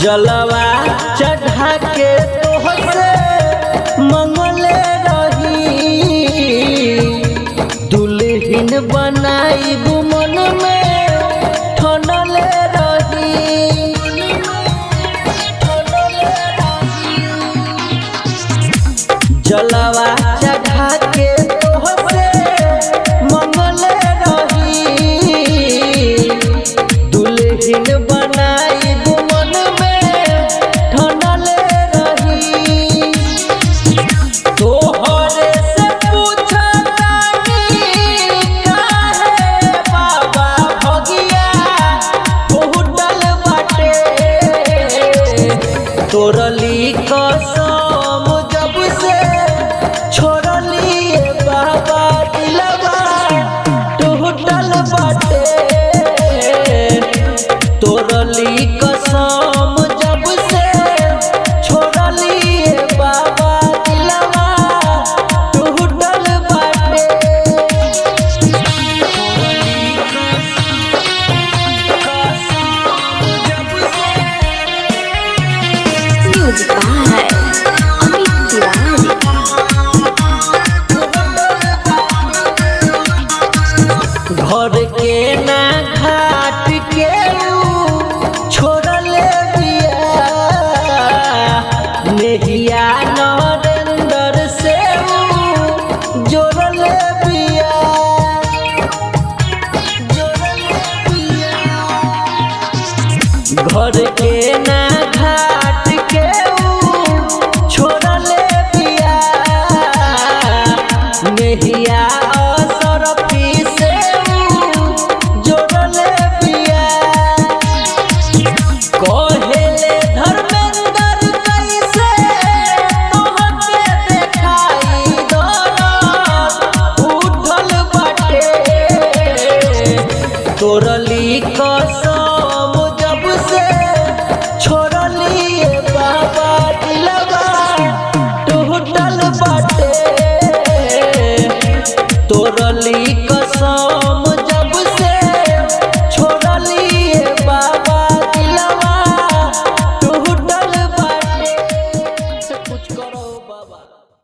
जलवा चढ़ा के तोहसे मंगले रही, दुल्हन बनाई मन में ठनले रही। जलवा चढ़ा के तोहसे मंगले रही, दुल्हन बनाई मन में ठनले रही। तोहरे से पूछतानी काहे बाबा भगिया फूटल बाटे। तोरली कसम जब से छोड़ली बाबा दिलवा टूटल बाटे। तोरली कसम जब से छोड़ली बाबा दिलवा टूटल बाटे। Music by Amit Tiwari. घर के ना घाट के ऊ छोड़ले बिया, नेहिया नरेंद्र से ऊ जोड़ले बिया, जोड़ले बिया। घर के ना घाट के ऊ छोड़ले बिया, नेहिया असरफी से ऊ जोड़ले बिया। कहेले धर्मेंद्र कैसे तोहके देखाई दरद उठल बाटे। तोरली कसम जब से छोड़ली बाबा दिलवा टूटल बाटे। तोरली कसम जब से छोड़ली बाबा दिलवा टूटल बाटे। कुछ करो बाबा।